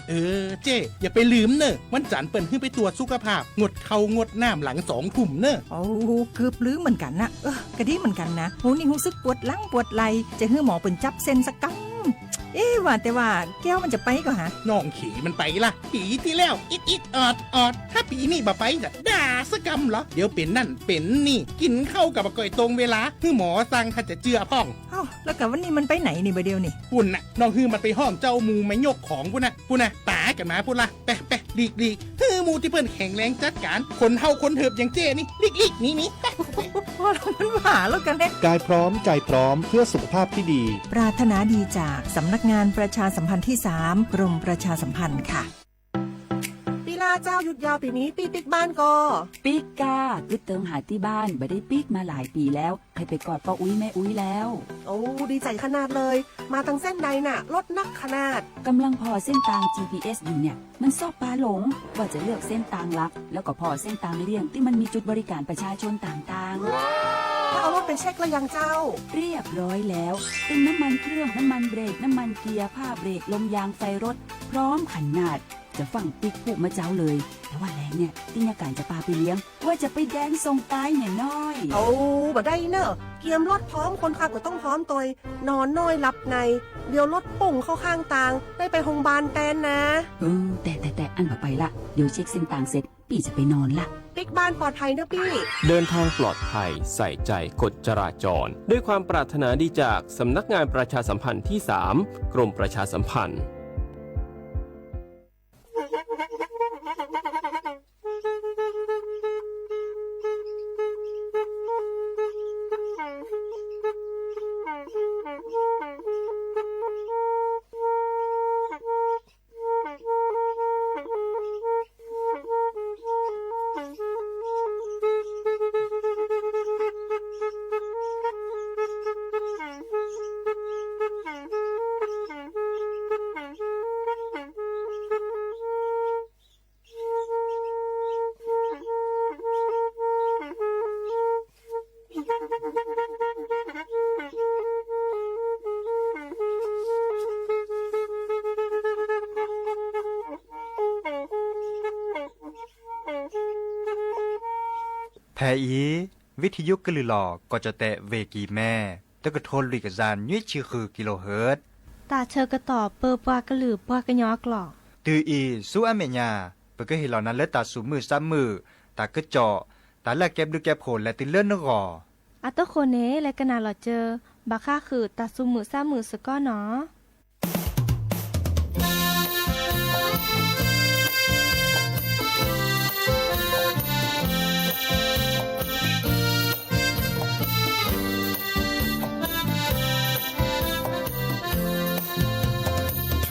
เออ เจ้ อย่าไปลืมเนอะ วันจันทร์เปิ้นหื้อไปตรวจสุขภาพ งดข้าวงดน้ำหลังสองทุ่มเนอะ โอ้ เกือบลืมเหมือนกันนะ เออ ก็ดีเหมือนกันนะ โห นี่รู้สึกปวดหลังปวดไหล่ จะหื้อหมอเปิ้นจับเส้นสักกำ เอ๊ะ ว่าแต่ว่าแก้วมันจะไปก่อฮะ น้องเขยมันไปละ ปีตี้แล้ว อิดอิดออดออด ถ้าปีนี้บ่ไปจะด่าสักกำเหรอ เดี๋ยวเป๋นนั่นเป๋นนี่ กินข้าวก็บ่ก่อยตรงเวลา หื้อหมอสั่งถ้าจะเจือพ่อง เอ้า แล้วกะวันนี้มันไปไหนนี่บ่าเดียวนี่ ปุ้นน่ะ น้องหื้อมันไปห้องเจ้าหมู่มายกของปุ้นน่ะ ปุ้นน่ะ ป๋ากั๋นมาปุ้นละ ไปไป หลีกหลีก หื้อหมู่ตี้เปิ้นแข็งแรงจัดก๋าน คนเฒ่าคนเถิบอย่างเจ้นี่ หลีกหลีก หนีหนี ไปไป พอแล้วมันหวาแล้วกันเนี่ย กายพร้อมใจพร้อมเพื่อสุขภาพที่ดี ปรารถนาดีจากสำนักงานประชาสัมพันธ์ที่สาม กรมประชาสัมพันธ์ค่ะ พี่ล่าเจ้า หยุดยาวปีนี้ ปี้ปิ๊กบ้านก่อ ปิ๊กก้า กึ๊ดเติงหาตี้บ้าน บ่ได้ปิ๊กมาหลายปี๋แล้ว ใค่ไปกอดป้าอุ๊ยแม่อุ๊ยแล้ว โอ้ ดีใจ๋ขนาดเลย มาตังเส้นใดน่ะ รถนักขนาด กำลังผ่อเส้นตาง จีพีเอส อยู่เนี่ย มันซอบปาหลง ว่าจะเลือกเส้นตางหลัก แล้วก็ผ่อเส้นตางเลี่ยงตี้มันมีจุดบริการประชาชนต่างๆ แล้วเอารถไปเช็คแล้วยังเจ้า เรียบร้อยแล้ว ตึงน้ำมันเครื่อง น้ำมันเบรก น้ำมันเกียร์ ผ้าเบรก ลมยาง ไฟรถ พร้อมขนาด จะฟั่งปิ๊กพูกมะเจ๊าเลย แต่ว่าแลงเนี่ย ตี้ยาก๋านจะปาไปเลี้ยง ว่าจะไปแดนส่งตายแหน่น้อย โอ้ บ่ได้เน่อ เกียมรถพร้อม คนขับก็ต้องพร้อมตวย นอนน้อยหลับใน เดี๋ยวรถปุ้งเข้าข้างตาง ได้ไปโฮงพยาบาลแตนนะ เออ แต่แต่แต่ อั้นบ่ไปละ เดี๋ยวเช็คเส้นตางเสร็จ ปี้จะไปนอนละ ปิ๊กบ้านปลอดภัยเน่อปี้ เดินทางปลอดภัย ใส่ใจกฎจราจร ด้วยความปรารถนาดีจากสำนักงานประชาสัมพันธ์ที่สาม กรมประชาสัมพันธ์ ဖဲအံၤ ဝံထယုကလုၢ်လီၤ ကီၢ်ကၠီၣ်တဲၣ် ဝ့ၢ်ကံၢ်မဲ တကထိလွံၢ်ကယၤနွံဆံဃု ကံလိဟၢၣ် တၢ်ဆၢကတီၢ်ပၢပှၤကလုာ်ပှၤကညီအကျိာ် တုၤအံၤဆူအမဲာ်ညါ ပကဟ့ၣ်လီၤနၤလၢတၢ်သူၣ်မုာ်သးမုာ် တၢ်ကစီၣ် တၢ်လၢအကဲဘျုးကဲဖှိၣ်လဲၤတုၤလၢနဂီၢ် အတဃိန့ၣ် လဲၤကနၣ်လီၤစၢၤ ဘၣ်ဃးဃုာ်တၢ်သူၣ်မုာ်သးမုာ်စ့ၢ်ကီးနီၤ. ဆီ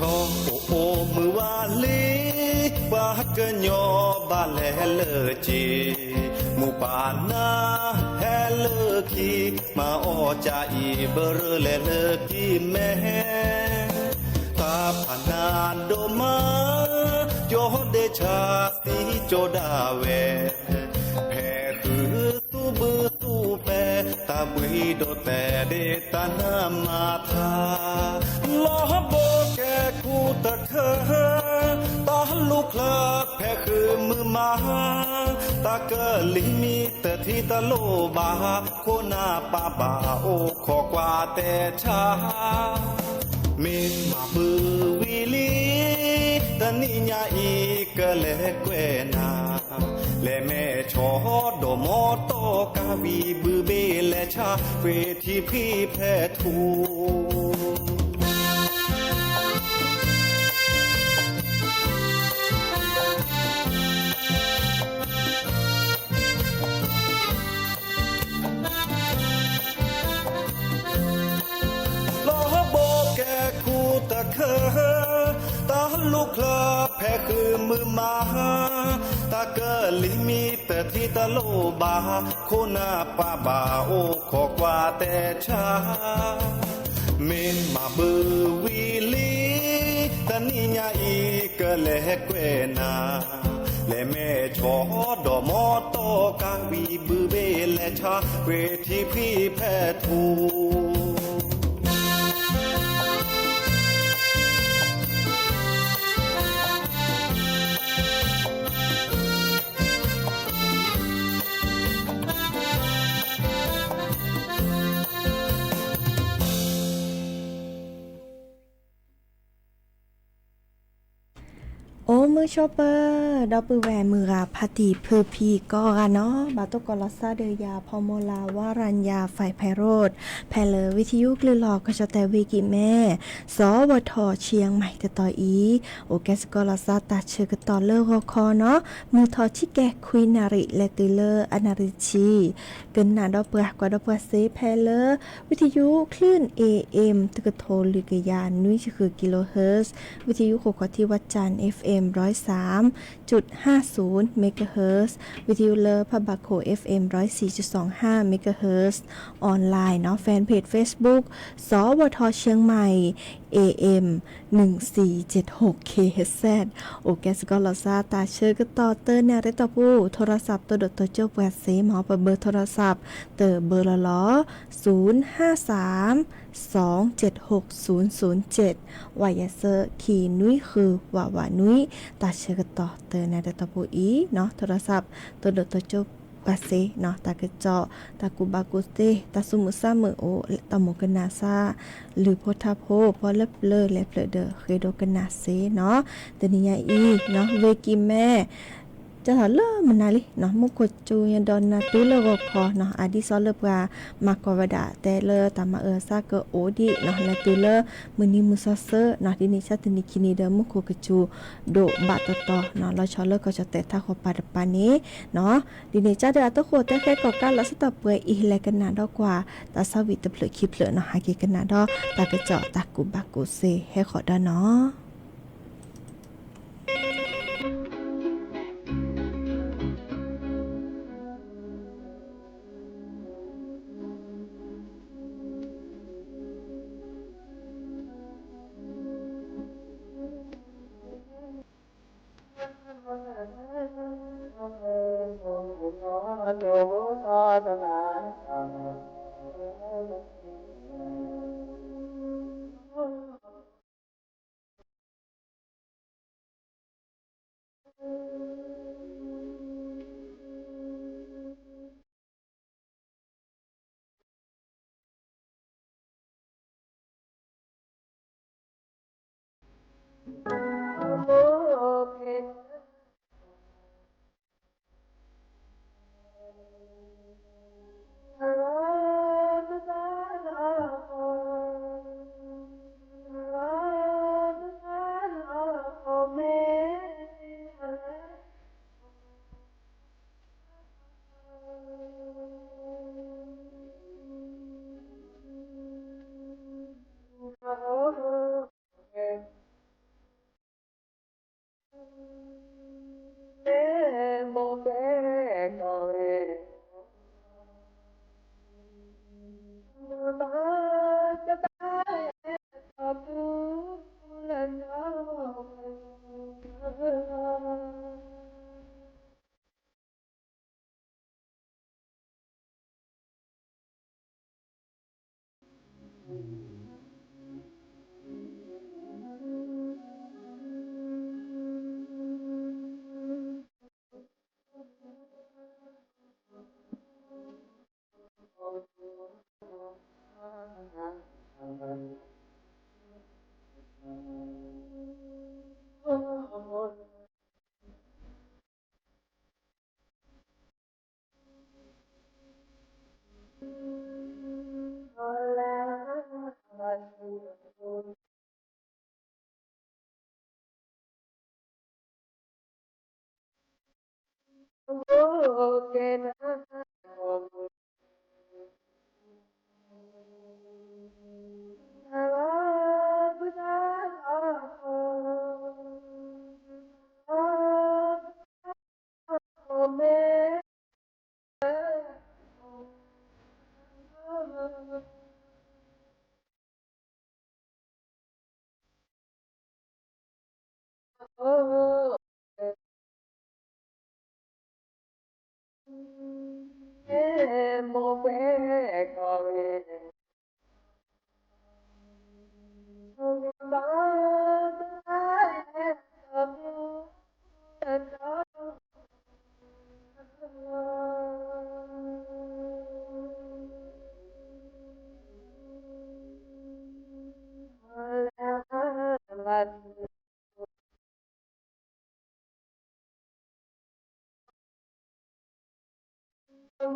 အိၣ်အိၣ်မုၢ်ဝါလံ ပှၤကညီဘၣ်လဲၤလၢက့ၤ မိၢ်ပၢ်နၤဟဲလၢခံ မၤအီၣ်ကၢ်အံၤ ဘရၢလဲၤလၢကံၢ်မဲ တၢ်ဖးနးဒိၣ်မး ကၠီဒ့ဆါသံကၠီဒၣ်ဝဲ ဖဲဃုသူၣ်ဘုသူၣ်ဖဲ တၢ်ဘှံးဒိၣ်တဲာ်ဒ့ၣ်တၢ်နါမၤထါ လီၤဘိကဲခူတခၢ တၢ်လူၢ်ချၢဖဲဃုမုၢ်မၤ တၢ်ကလံၤမံတထံၣ်တလိၣ်ဘၣ် ခိၣ်နၢ်ပၢ်ဘၣ်အိၣ်ခိးကွၢ်တဲဆါ မ့ၢ်မၤဘုဝံၤလံ တနံၤညါအံၤကလဲၤကွဲနၤ လဲၤမဲာ်ဆီဒီးမီတီၢ်ကါဝံၤဘုဘ့ၣ်လဲၤဆါ ကွ့ၤထံဖံဖဲထူ လီၤဘိကဲခူတခၢ တၢ်လူၢ်ချၢဖဲဃုမုၢ်မၤ တၢ်ကလံၤမံတထံၣ်တလိၣ်ဘၣ် ခိၣ်နၢ်ပၢ်ဘၣ်အိၣ်ခိးကွၢ်တဲဆါ မ့ၢ်မၤဘုဝံၤလံ တနံၤညါအံၤကလဲၤကွဲနၤ လဲၤမဲာ်ဆီဒီးမီတီၢ်ကါဝံၤဘုဘ့ၣ်လဲၤဆါ ကွ့ၤထံဖံဖဲထူ မုၢ်ဆိပၢၤ ဒီပုၢ်ဝဲၢ်မုၢ်ဂၤဖါတံၢ်ဖုဖံကိးဂၤနီၤ, ဘၣ်တိၢ်ကီးလီၤစၢ်ဒီးယၤ ဖီမီလၤ ဝါရံယၤ ဖဲးဖဲးရိး ဖဲလၢဝံထယုကလုၢ်လီၢ်ကီၢ်ကၠီၣ်တဲာ်ဝ့ၢ်ကံၢ်မဲ စီၤဝီၤထီၣ် ဆံယဲၢ်မံး တတီၤအံၤ အိၣ်ကဲစ့ၢ်ကီးလီၤစၢ်တၢ်ဆၢကတီၢ်လၢဂီၤခီနီၤ, မုၢ်ထီၣ်ဆံကဲးခွံနၣ်ရံၣ် လဲၤတုၤလၢအနၣ်ရံၣ်ဆံ ကနၣ်ဒီးပှၤ ကွၢ်ဒီးပှၤစ့ဖဲလၢ ဝံထယု คลื่น เอ เอ็ม တကထိလွံၢ်ကယၤနွံဆံဃု kilohertz, ဝံထယု ဃိာ်ခီၣ်ထံးဝၣ်ကၠၣ် เอฟเอ็ม ร้อยสามจุดห้าศูนย์ megahertz, ဝံထယုလၢဖးဘၣ်ခိၣ် เอฟเอ็ม ร้อยสี่จุดสองห้า megahertz, online နီၤ, fanpage Facebook စီၤဝီၤထီၣ် ဆံယဲၢ်မံး เอ เอ็ม หนึ่งสี่เจ็ดหก เคเอชเอส အိၣ်ကဲစ့ၢ်ကီးလီၤစၢ်တၢ်ဆၢကတီၢ်တနၣ်ရံၣ်တီၢ်ပူၤ, โทรศัพท์ တိၢ်ဒိၣ်တိၢ်ကၠိပှၤစ့ မ့ၢ်ပဘၢၣ် โทรศัพท์ တဘၢၣ်လီၤလီၤ, ศูนย์ห้าสาม สองเจ็ดหกศูนย์ศูนย์เจ็ด ဝးယဲၢ်ဆၢ ခံနွံဃု ဝးဝးနွံ, တၢ်ဆၢကတီၢ်တနၣ်ရံၣ်တီၢ်ပူၤအံၤနီၤ, โทรศัพท์ တိၢ်ဒိၣ်တိၢ်ကၠိပှၤစ့နီၤ, တၢ်ကစီၣ် တၢ်ကူၣ်ဘၣ်ကူၣ်သ့ တၢ်သူၣ်မုာ်သးမုာ်အိၣ် တၢ်မိၣ်ကနၣ်စၢ် လုၢ်ဖိထါဖိ ပှၤလၢပျၢၤလဲၤဖျၢၣ်ဒီး ဃ့ဒိကနၣ်စ့နီၤ, တနံၤညါအံၤနီၤ ဝ့ၢ်ကံၢ်မဲ ကၢ်ထီၣ်လၢမနုၤလံနီၤ, မူခိၣ်စူၤညါဒီးနၢ်တုၤလၢဂီၤခီနီၤ, အဒ်သိးလၢပှၤမၤကွၢ်ဝဲဒၣ်တဲလၢတၢ်မၤအၢအသီကအိၣ်ဒံးနီၤ, လဲၤတုၤလၢမုၢ်နံၤမုၢ်သီဆၢနီၤ, ဒ်န့ၣ်ဆၢတနံၤခံနံၤဒီး မူခိၣ်ကစူၤဒိၣ်ဘၣ်တတီၤနီၤ, လီၤဆီလၢကီၢ်ကၠီၣ်တဲာ်ထးဃီၤပၤတပၤန့ၣ်နီၤ, ဒ်န့ၣ်ကၢ်ဒီးအတၢ်ဃိၣ်တဲဃဲကီၢ်ကးလီၤစ့ၢ်ကီးပှဲၤအံၤ လဲၤကနၣ်ဒီးကွၢ် တၢ်ဆါဝံၤတဖျၢၣ်ခံဖျၢၣ်နီၤ, ဟဲက့ၤကနၣ်ဒီးတၢ်ကစီၣ်တၢ်ကူၣ်ဘၣ်ကူၣ်သ့ဟဲဃီၤဒီးနီၤ. ပ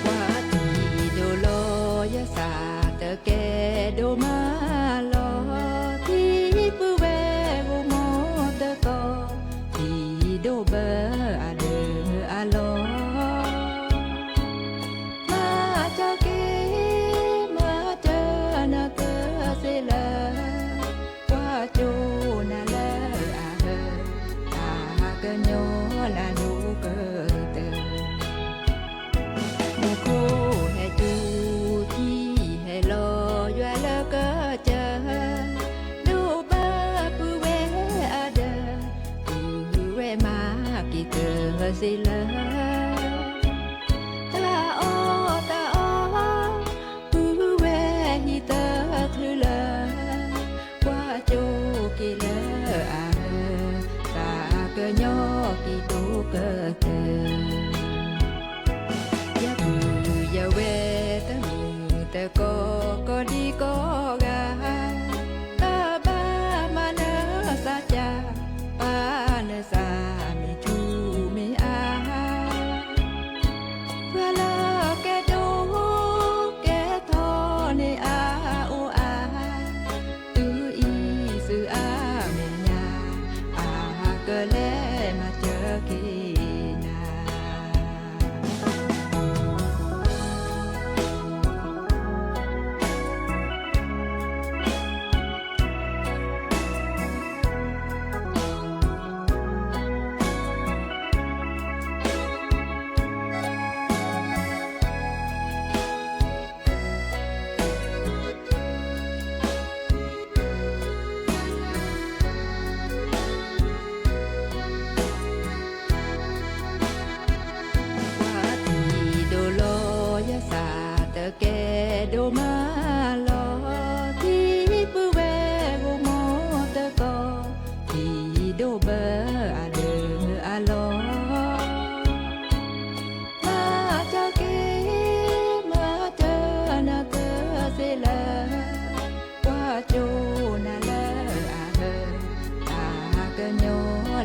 ှၤထံၣ်ဒိၣ်လီၤယသးတကဲဒိၣ်မးလီၤ, ထံပုၢ်ဝဲၢ်ဧိၤမိၢ်သကိး, ထံၣ်ဒိၣ်ဘၢအဒၢးအလီၢ်, မၤစၢၤက့ၤ မၤစၢၤနၤကသ့လၢ ပှၤကၠိနၤလၢအဟၢ, တၢ်ကညီလၢယိၤကတၢၢ်, မူခိၣ်ဟဲတူၢ်ထံဟဲလီၤယွၤလၢကစၢၢ်, ဒိးဘၣ်ပုၢ်ဝဲၢ်အဒၢး, ပုၢ်ဝဲၢ်မၤက့ၤတၢ်သ့လၢ တၢ်အီၣ်တၢ်အီ, ပုၢ်ဝဲၢ်ဟံးတချုးလၢ ပှၤကၠိက့ၤလၢအဟၢ, တၢ်ကညီက့ၤဒိၣ်ကတၢၢ်, ယပုၢ်ယဝဲၢ်တမုာ်တကိး ကိးဒံကိးဂၤ, တၢ်ဘၣ်မၤနၢၤသးကၢ်, ပာ်နသးမ့ၢ်ထူမ့ၢ်အါ, ပှၤလၢကဲဒိၣ်ကဲထီန့ၣ်အအိၣ်အါ, သုအံၤသုအါမဲာ်ညါ, အကလဲၤမၤစၢၤက့ၤနၤ ပှၤထံၣ်ဒိၣ်လီၤယသးတကဲဒိၣ်မးလီၤ, ထံပုၢ်ဝဲၢ်ဧိၤမိၢ်သကိး, ထံဒိၣ်ဘၢအဒၢးအလီၢ်, မၤစၢၤက့ၤ မၤစၢၤနၤကသ့လၢ ပှၤကၠိနၤလၢအဟၢ, တၢ်ကညီ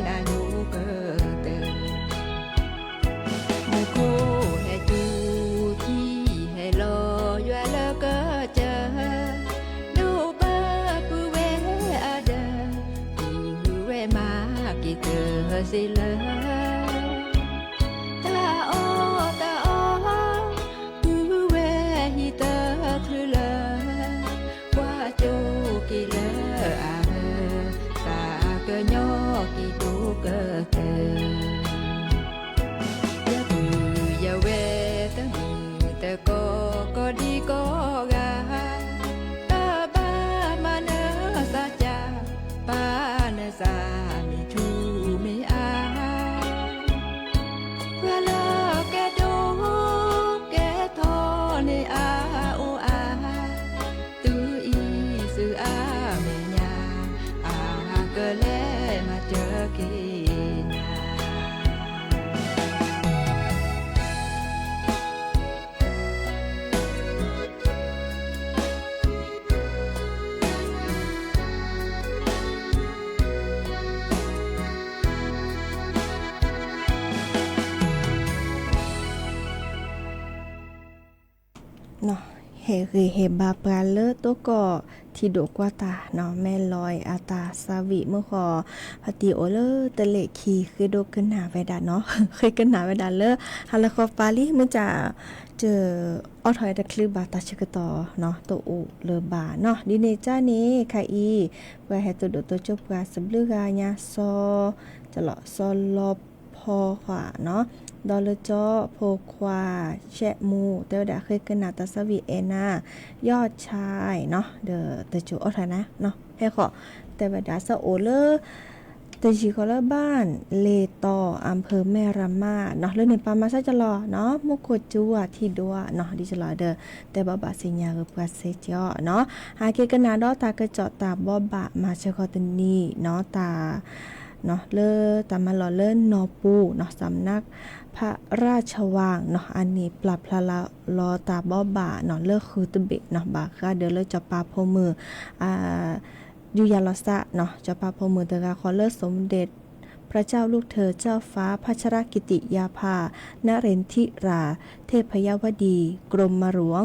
လၢယိၤကတၢၢ်, မူခိၣ်ဟဲတူၢ်ထံဟဲလီၤယွၤလၢကစၢၢ်, ဒိးဘၣ်ပုၢ်ဝဲၢ်အဒၢး, ပုၢ်ဝဲၢ်မၤက့ၤတၢ်သ့လၢ တၢ်အီၣ်တၢ်အီ, ပုၢ်ဝဲၢ်ဟံးတချုးလၢ ပှၤကၠိက့ၤလၢအဟၢ, တၢ်ကညီက့ၤဒိၣ်ကတၢၢ်, ယပုၢ်ယဝဲၢ်တမုာ်တကိး ကိးဒံကိးဂၤ, တၢ်ဘၣ်မၤနၢၤသးကၢ်, ပာ်နသးမ့ၢ်ထူမ့ၢ်အါ, ပှၤလၢကဲဒိၣ်ကဲထီန့ၣ်အအိၣ်အါ, သုအံၤသုအါမဲာ်ညါ, အကလဲၤမၤစၢၤက့ၤနၤ ဟဲဂ့ၤဟဲဘါပှၤလၢတိၢ်ကီၢ်ထံဒိးကွၢ်တၢ်နီၤ မဲၢ်လီၤအတၢ်သးဝံၣ်မုၢ်ဃီ ဖါတံၢ်အိၣ်လၢတလ့ၣ်ခံ ဃ့ဒိကနၣ်ဝဲဒၣ်နီၤ ဃ့ကနၣ်ဝဲဒၣ်လၢ ဟါလၢဃီပၤလံ မ့ၢ်က တ အိးထီၣ်ဝဲတချုးဘၣ်တၢ်ဆၢကတီၢ်နီၤ တအိၣ်လၢၤဘၣ်နီၤ ဒ်န့ၣ်ကန့ၣ် ခဲအံၤ ပှၤဟဲတိၢ်ဒိၣ်တိၢ်ကၠိပှၤစဘျုးဂၤညါ စီၤ စီၤလီဖီခွါနီၤ ဒီးလၢကၠီဖိခွါ ရှဲမူ တဲဝဲဒၣ် ဃ့ကနၣ်တၢ်သးဝံၣ်အဲၣ်နၤ ယီၢ်ဆဲးနီၤ ဒီးတစိၤအိးထီၣ်နၤနီၤ ဟဲဃီ တဲဝဲဒၣ် စးအိၣ်လၢ တယံၤဃီလၢ บ้านเลตอ อำเภอแม่ระมาดနီၤ လၢန့ၣ်ပာ်မၤစၢၤကလီၤနီၤ မူခိၣ်ကၠူဝါထံဒိၣ်နီၤ ဒ်ကလီၤဒီး တဲဘိးဘၣ်စံၣ်ညါဂ့ၤပှၤစ့ၢ်ကီးနီၤ ဟဲက့ၤကနၣ်ဒီးတၢ်ကစီၣ်တၢ်ဘိးဘၣ် မၤစၢၤဃီတနံၤနီၤ တၢ် လၢတၢ်မၤလီၢ်လၢနီၢ်ပူၤနီၤ สำนักพระราชวังနီၤ အန့ၣ်ပျၢ်ဖျါလီၤလီၤတၢ်ဘိးဘၣ်နီၤ လၢဃုတဘ့ၣ်နီၤ ဘၣ်ဃးဒီးလၢစီၤပၤဖိမုၣ် ယူၤယၤလီၤစးနီၤ စီၤပၤဖိမုၣ်တဂၤဃီလၢ สมเด็จพระเจ้าลูกเธอเจ้าฟ้าพัชรกิติยาภา นเรนทิราเทพยวดี กรมหลวง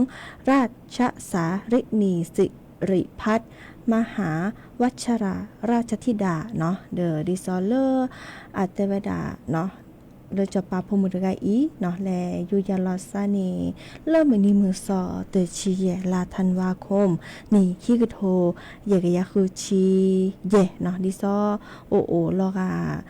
ราชสารินีสิริพัฒน์ มหาวชิราราชธิดาနီၤ ဒီးဒ်သိးလၢ အတဲဝဲဒၣ်နီၤ လၢစီၤပၤဖိမုၣ်တဂၤအံၤနီၤ လဲၤယူၤယၤလီၤစးန့ၣ် လၢမုၢ်နံၤမုၢ်သီ တဆံယဲၢ် လါ ธันวาคม နံၣ်ခံကထိ ယဲၢ်ကယၤဃုဆံယဲၢ်နီၤ ဒ်သိး အိၣ်အိၣ်လီၤဂာ် စံးစံးစံးနီၤ ဝံၤက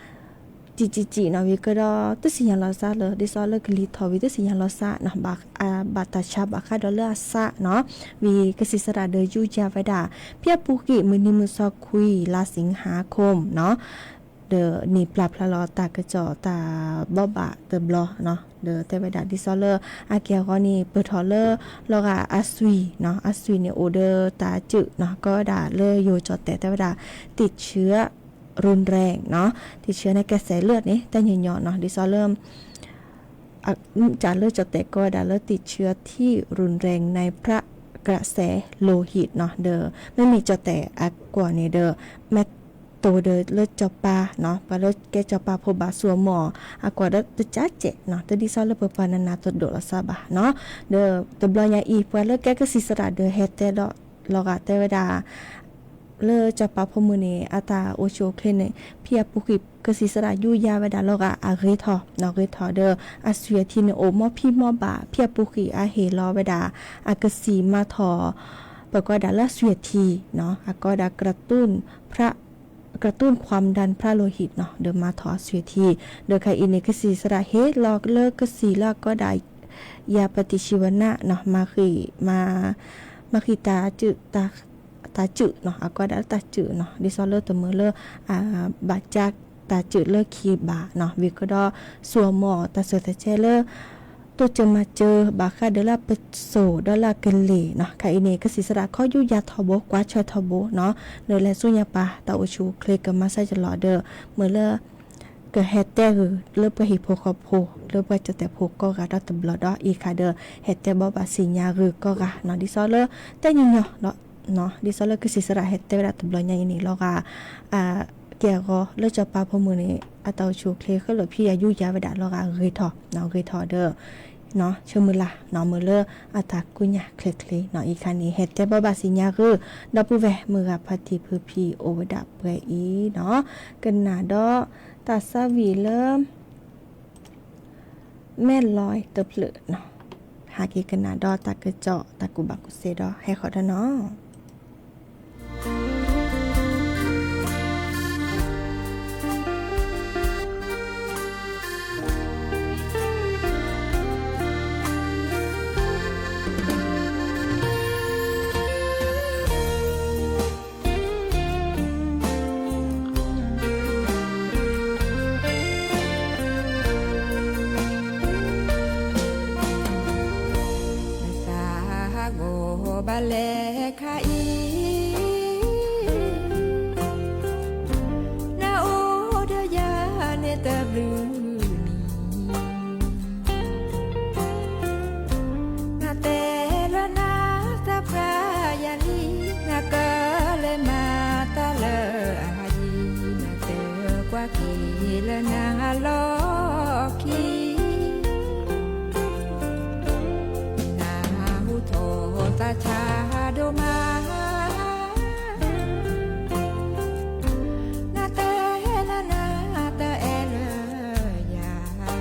ဒီး တသ့ၣ်ညါလီၤစးလၢ ဒ်သိးလၢကလံၤထီၣ်ဝံၤ တသ့ၣ်ညါလီၤစးနီၤ ဘၣ်တၢ်ဆါဘၣ်ဃးဒီးလၢအစးနီၤ ဝံၤကစံးစရၣ်ဒီးယူၤယၤဝဲဒၣ် ဖဲအပူၤကွံာ် မုၢ်နံၤမုၢ်သီခွံ လါ สิงหาคมနီၤ ဒီးန့ၣ်ပျၢ်ဖျါလီၤတၢ်ကစီၣ်တၢ်ဘိးဘၣ်တဘျီနီၤ ဒီးတဲဝဲဒၣ်ဒ်သိးလၢ အက့ၢ်အဂီၤန့ၣ် ပၢၢ်ထီၣ်လၢ လီၤဂာ်အသွံၣ်နီၤ အသွံၣ်န့ၣ်အိၣ်ဒီးတၢ်စုၣ်နီၤ ကီးဝဲဒၣ်လၢယိၤကၠီၣ်တဲာ်တဲဝဲဒၣ် ติดเชื้อ รุนแรงနီၤ ติดเชื้อในกระแสเลือดန့ၣ် တၢ်ညီညီနီၤ ဒ်သိးလၢ ကၢ်လၢကၠီၣ်တဲာ်ကီးဝဲဒၣ်လၢ ติดเชื้อที่รุนแรงในพระกระแสโลหิตနီၤ ဒီး မ့မ့ၢ်ကၠီၣ်တဲာ်အကွီၢ်န့ၣ်ဒီး မ့ၢ်တိၢ်ဒီးလၢစီၤပၤနီၤ ပှၤလၢကဲစီၤပၤဖိဘၣ်စိာ်မီၢ် အကွီၢ်ဒီးတကးစဲးနီၤ တဒ်သိးလၢပပှၤနးနးတဒိၣ်လီၤစးဘၣ်နီၤ ဒီးတဘျီညါအံၤ ပှၤလၢကဲကစံးစရၣ်ဒီးဟဲတဲဒီးလီၤဂာ်တဲဝဲဒၣ် လၢစီၤပၤဖိမုၣ်န့ၣ် အတၢ်အိၣ်ဆူၣ်အိၣ်ချ့န့ၣ် ဖဲအပူၤကွံာ် ကစံးစရၣ်ယူၤယၤဝဲဒၣ်လီၤဂာ်အဂ့ၤထီၣ် နီၤ ဂ့ၤထီၣ်ဒီး အသွံၣ်အထံန့ၣ်အိၣ်မီၢ်ဖံးမီၢ်ဘၣ် ဖဲအပူၤကွံာ်အဟ့ၣ်လီၤဝဲဒၣ် အကစံၣ်မၤထီၣ် ပကိးဒၣ်လၢအသွံၣ်အထံနီၤ အကိးဒၣ် กระตุ้นพระ กระตุ้นความดันพระโลหิตနီၤ ဒီးမၤထီၣ်အသွံၣ်အထံ ဒီးခဲအံၤန့ၣ် ကစံးစရၣ်ဟ့ၣ်လီၤလၢကစံၣ်လၢအကိးဒၣ် ยาปฏิชีวนะနီၤ မၤဃံး မၤဃံးတၢ်စုၣ် တၢ်စုၣ်နီၤ အကိးဒၣ်လၢတၢ်စုၣ်နီၤ ဒ်သိးလၢတမုာ်လၢ ဘၣ်ကၢ်တၢ်စုၣ်လၢခံဘၣ်နီၤ ဝံၤကဒီး စိာ်မီၢ်တၢ်ဆၢတၢ်ဆဲးလၢ တိစၢၤမၤစၢၤ ဘၣ်ဃးဒီးလၢပစိာ်ဒီးလၢအကလ့ၢ်နီၤ ခဲအံၤန့ၣ် ကစံးစရၣ်ခီယူၤယၤထီဘိ ကွၢ်ဆၢထီဘိနီၤ ဒီးလဲၤဆူညါပၢ်တၢ်အိၣ်ဆူၣ်အိၣ်ချ့ကမၤစၢၤကလီၤဒီး မုၢ်လၢ ကဟဲတဲဂ့ၤလၢပှၤဟံၣ်ဖိဃီဖိ လၢပှၤကၠီၣ်တဲာ်ဖိကိးဂၤဒီးတဘျီဒီးအံၤခါဒီး ဟဲတဲဘိးဘၣ်စံၣ်ညါဂ့ၤကိးဂၤနီၤ ဒ်သိးလၢ တဲညီညီ ဒ်သိးလၢကစံးစရၣ်ဟဲတဲဝဲဒၣ်တဘျီညါအံၤန့ၣ် လီၤဂာ် ကဲအဂီၤလၢစီၤပၤဖိမုၣ်န့ၣ် အတၢ်အိၣ်ဆူၣ်အိၣ်ချ့ခဲလၢာ်ဖံးယၤယူၤယၤဝဲဒၣ်လီၤဂာ်ဂ့ၤထီၣ် ဂ့ၤထီၣ်ဒီး ဆၢမုၢ်လၢ် မုၢ်လၢအတၢ်ကူၣ်ညါချ့ချ့နီၤ အံၤခါန့ၣ် ဟဲတဲဘိးဘၣ်စံၣ်ညါဂ့ၤ ဒီပုၢ်ဝဲၢ်မုၢ်ဂၤ ဖါတံၢ်ဖုဖံအိၣ်ဝဲဒၣ်ပှဲၤအံၤနီၤ ကနၣ်ဒီး တၢ်သးဝံၣ်လၢ မဲၢ်လီၤတဖျၢၣ်နီၤ ဟးက့ၤကနၣ်ဒီးတၢ်ကစီၣ်တၢ်ကူၣ်ဘၣ်ကူၣ်သ့ဒီးဟဲဃီၤဒီးနီၤ နသးဟးဂီၤဘၣ်လဲၣ်ခါအံၤ နအိၣ်ဒီးယၤန့ၣ်တဘျုးနံၤ နတဲလၢနသးပှၢ်ယၤလံ နကလဲၤမၤတၢ်လၢအဟးယံၤ နတဲကွၢ်က့ၤလၢနလီၢ်ခံ နဟူထီၣ်သး ဆၣ်ဒိၣ်မး, နတဲလၢနတအဲၣ်လၢယၤ,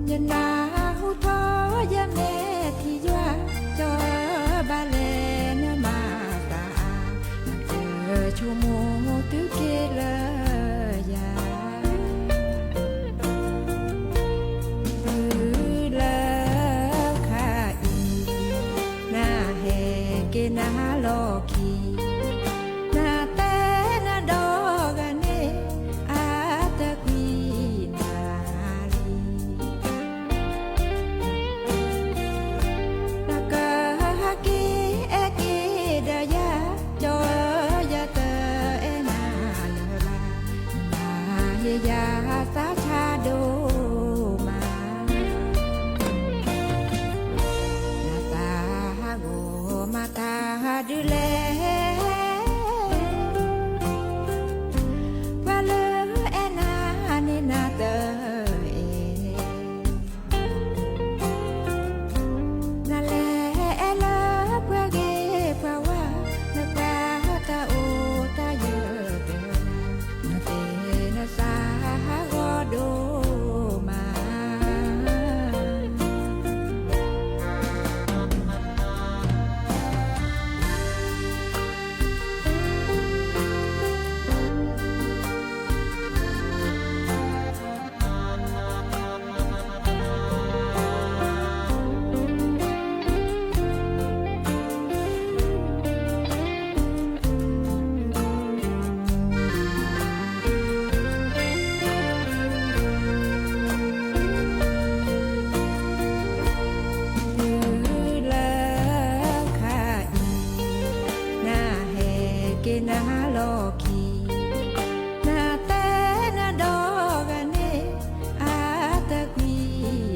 ယနၢ်ဟူထီၣ်ယမဲာ်ထံယွၤ, ကၠီဘၣ်လဲၤနမၤသးအါ, နဆိကမိၣ်သုက့ၤလၢယၤ တုၤလၢခါအံၤ, နဟဲက့ၤနၤလီၢ်ခံ, နတဲနဒီဂၤန့ၣ် အတကွံနၤလံ. နကဟဲက့ၤအဲၣ်က့ၤဒီးယၤ, ကၠီယတအဲၣ်နၤလၢၤဘၣ်, နမၤဟ့ၣ်ယၤသးဆၣ်ဒိၣ်မး. နသးဟးဂီၤမၤတၢ်ဒ်လဲၣ်, ပှၤလၢအဲၣ်နၤန့ၣ်နတအဲၣ် နလဲၤအဲၣ်လၢပှၤဂ့ၤပှၤဝါ, နပှၤတၢ်အိၣ်တၢ်ယၢၤတဂၤ, နသ့နသးဟးဂီၤဒိၣ်မး. တုၤလၢခါအံၤ, နဟဲက့ၤနၤလီၢ်ခံ, နတဲနဒီဂၤန့ၣ် အတကွံ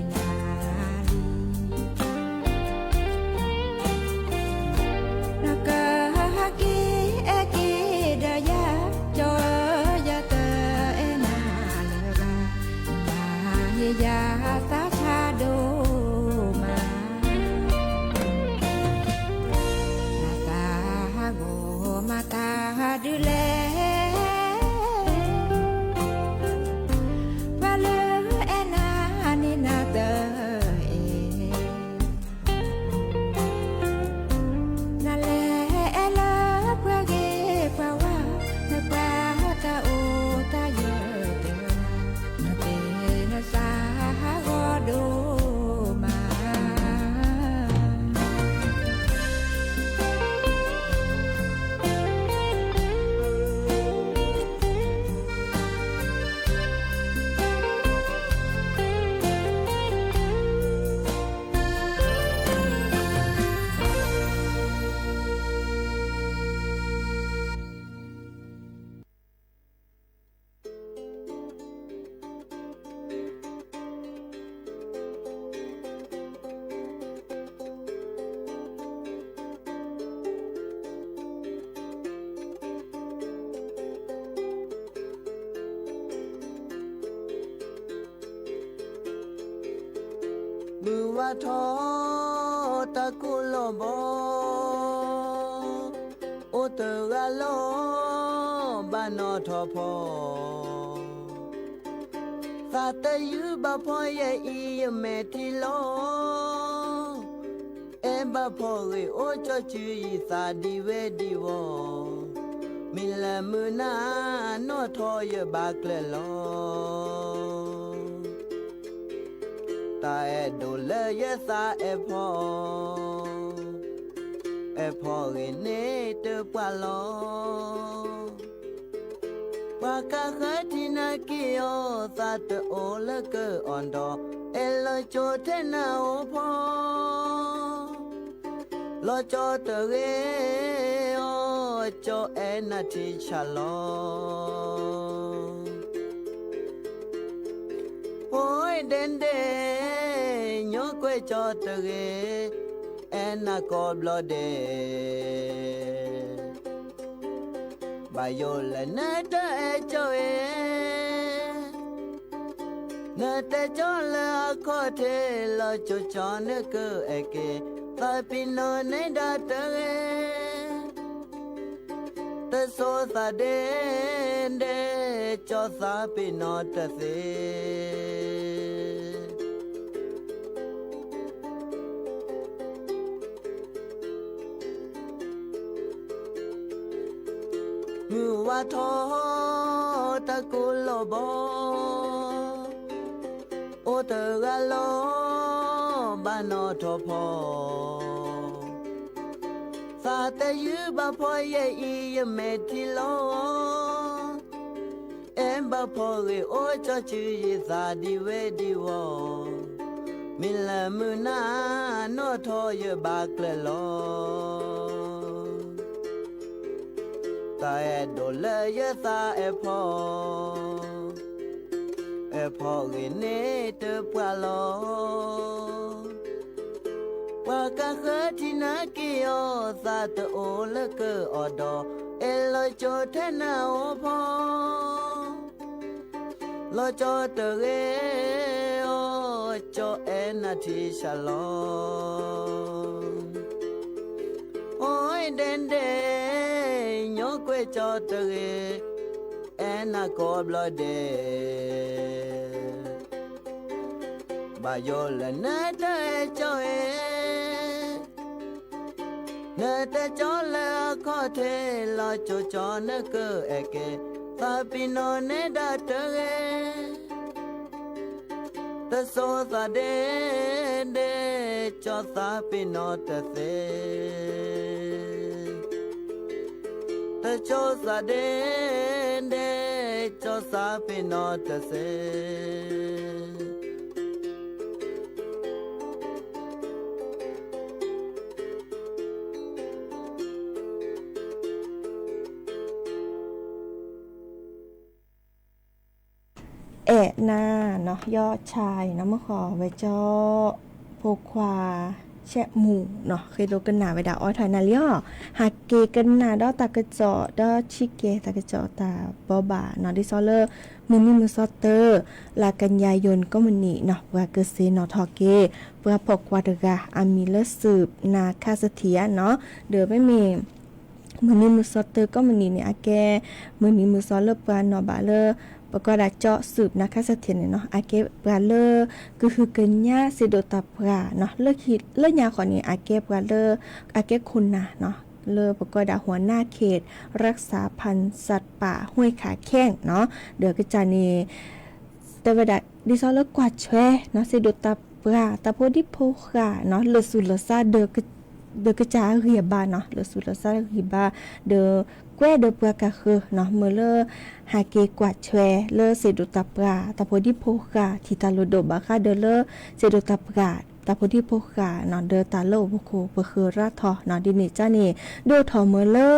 နၤလံ. နကဟဲက့ၤအဲၣ်က့ၤဒီးယၤ, ကၠီယတအဲၣ်နၤလၢၤဘၣ်, နမၤဟ့ၣ်ယၤသးဆၣ်ဒိၣ်မး. နသးဟးဂီၤမၤတၢ်ဒ်လဲၣ်, ပှၤလၢအဲၣ်နၤန့ၣ်နတအဲၣ် နလဲၤအဲၣ်လၢပှၤဂ့ၤပှၤဝါ, နပှၤတၢ်အိၣ်တၢ်ယၢၤတဂၤ, နသ့နသးဟးဂီၤဒိၣ်မး. မုၢ်ဝါထီၣ်တၢ်ကိၢ်လီၤဘီ, အိၣ်တဂၤလီၤဘၣ်နီၣ်ထီၣ်ဖီ, သးတယုၢ်ဘၣ်ဖီယဲအံၤယမဲာ်ထံလီၤ. အဲၣ်ဘၣ်ဖီဂ့ၤအိၣ်ကၠီစုယံၤသးဒံးဝဲဒံးဝီၤ, မ့ၢ်လၢမုၢ်နၤနီၣ်ထီၣ်ယဘၣ်ကျၢၤလီၤ. တၢ်အဲၣ်ဒိးလၢယသးအဲၣ်ဖီ, အဲၣ်ဖီဂ့ၤန့ၣ်တပှၢ်လီၤ. ပှၤကဃၢထံနၢ်က့ၤအီၤ သးတအိၣ်လၢကအီၤဒီး, အဲၣ်လီၤကၠိထဲနၢ်အိၣ်ဖီ, လီၤကၠီတဂ့ၤအီၤ ကၠီအဲၣ်နၤထံဆၣ်လီၤ. ဖိဒဲဒဲ ညီကွဲးကၠီတဂ့ၤ, အဲၣ်နၤကိးဘျီဒဲး, ဘၣ်ယိၣ်လၢနတအဲၣ်ကၠီဧၢ, နတဲကၠီလၢအခီၣ်ထံး လီၤကၠိကၠီနကအဲၣ်က့ၤ သးပ့ၤနီၣ်န့ၢ်ဒၣ်တဂ့ၤ, တစိၤသးဒ့ဒ့ ကၠီသးပ့ၤနီၣ်တသ့. မုၢ်ဝါထီၣ်တၢ်ကိၢ်လီၤဘီ, အိၣ်တဂၤလီၤဘၣ်နီၣ်ထီၣ်ဖီ, သးတယုၢ်ဘၣ်ဖီယဲၢ်အံၤယမဲာ်ထံလီၤ, အဲၣ်ဘၣ်ဖီဂ့ၤအိၣ်ကၠီစုယသးဒံဝဲဒံဝီၤ, မ့ၢ်လၢမုၢ်နၤနီၣ်ထီၣ်ယဘၣ်ကျၢၤလီၤ. တၢ်အဲၣ်ဒိးလၢယသးအဲၣ်ဖီ, အဲၣ်ဖီဂ့ၤန့ၢ်တပှၢ်လီၤ. ပှၤကဃၢထံနၢ်က့ၤအီၤ သးတအိၣ်လၢကအီၣ်ဒီး, အဲၣ်လီၤကၠီထဲနၤအိၣ်ဖီ လီၤကၠီတဂ့ၤအီၤ, ကၠီအဲၣ်နၤထံဆးလီၤ. အိၣ်ဒဲဒဲ, ညီကွဲးကၠီတဂ့ၤ, အဲၣ်နၤကိးဘျီဒဲး, ဘၣ်ယိၣ်လၢနတအဲၣ်ကၠီဧၢ, နတဲကၠီလၢအခီၣ်ထံး လီၤကၠိကၠီနကအဲၣ်က့ၤ, သးပ့ၤနီၣ်န့ၢ်ဒၣ်တဂ့ၤ, တစိၤသးဒ့ဒ့, ကၠီသးပ့ၤနီၣ်တသ့, တစိၤသးဒ့ဒ့, ကၠီသးပ့ၤနီၣ်တသ့. အဲၣ်နၤနီၤ ယီၢ်ဆါအံၤနီၤ မုၢ်ဃီဝဲကၠီ ဖိခွါ ဆဲးမူနီၤ ဃ့ဒိကနၣ်ဝဲဒၣ်အီထီၣ်နၤလံအီၤ, ဟးက့ၤကနၣ်ဒီးတၢ်ကစီၣ် ဒီးဆံးကဲတၢ်ကစီၣ်တၢ်ဘိးဘၣ်နီၤ ဒ်သိးလၢ မုၢ်နံၤမုၢ်သီတၢၢ် လါကညီယိၤကီၢ်မုၢ်နံၤနီၤ ပှၤကသ့ၣ်နီၣ်ထီၣ်က့ၤ ပှၤဖီၣ်ကွၢ်တဂၤ အမံၤလၢ สืบ นาคเสถียร နီၤ ဒီးမ့မ့ၢ် မုၢ်နံၤမုၢ်သီတၢၢ်ကီၢ်မုၢ်နံၤန့ၣ် အကဲ မုၢ်နံၤမုၢ်သီလၢပှၤနီၣ်ဘၣ်လၢ ပကိးဒၣ်ကၠီ สืบ นาคเสถียร န့ၣ်နီၤ အကဲပှၤလၢ ကဟုကညးစံးဒိၣ်တၢ်ပှၢ်နီၤ လၢခံ လၢညါဃီန့ၣ် အကဲပှၤလၢ အကဲခိၣ်နၢ်နီၤ လၢပကိးဒၣ် หัวหน้าเขตรักษาพันธุ์สัตว์ป่าห้วยขาแข้ง နီၤ ဒီးကစၢ်န့ၣ် တဲဝဲဒၣ် ဒ်သိးလၢကွၢ်ထွဲနီၤ စံးဒိၣ်တၢ်ပှၢ် တၢ်ဖိဒံဖိဃာ်နီၤ လၢာ်ဆူၣ်လၢာ်ဆါ ဒီးကစၢ်အဂံၢ်အဘါနီၤ လၢာ်ဆူၣ်လၢာ်ဆါအဂံၢ်ဘါ ဒီးကွဲဒီးပှၤကဃၢၤနီၤ မ့ၢ်လၢ ဟးက့ၤကွၢ်ထွဲလၢစံးဒိၣ်တၢ်ပှၢ် တၢ်ဖိဒံဖိဃာ် ထံၣ်တၢ်လိၣ်ဒိၣ်ဘၣ်ဃးဒီးလၢ စံးဒိၣ်တၢ်ပှၢ် တၢ်ဖိဒံဖိဃာ်နီၤ ဒီးတၢ်လၢအိၣ်ဖှိၣ်ပဃၢၤရၢ်ထီၣ်နီၤ ဒ်န့ၣ်ကၢ်န့ၣ် ဒိၣ်ထီၣ်မ့ၢ်လၢ